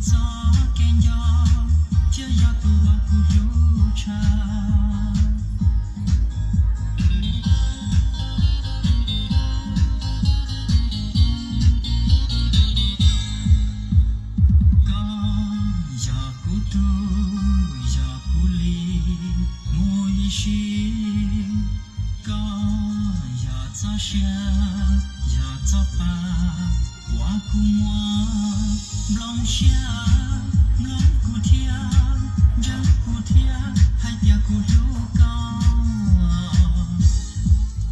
txoj kev nco, thiaj yog tus uas kuv hlub tshaj. Koj yog kuv tug, yog kuv li, mus ib sim. Koj yog txoj sia, yog txoj pa uas kuv muaj. Nplooj siab, mloog kuv thiab, ntseeg kuv thiab, hais tias kuv hlub koj.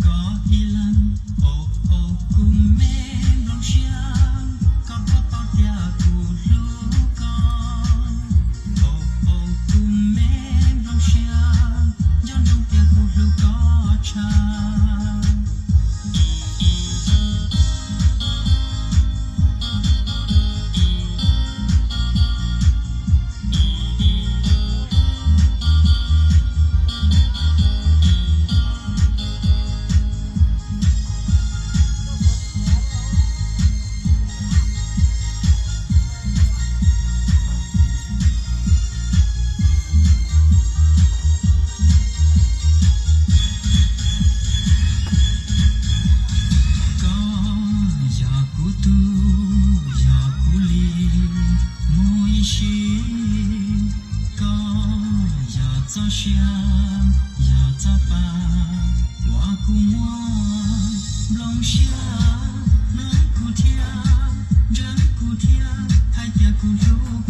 Koj ib leeg, au au, kuv me nplooj siab, koj puas paub tias kuv hlub koj? Au au, kuv me nplooj siab, nco ntsoov tias kuv hlub koj tshaj. Koj yog kuv tug, yog kuv li, mus ib sim. Koj yog txoj sia, yog txoj pa uas kuv muaj. Nplooj siab, mloog kuv thiab, ntseeg kuv thiab, hais tias kuv hlub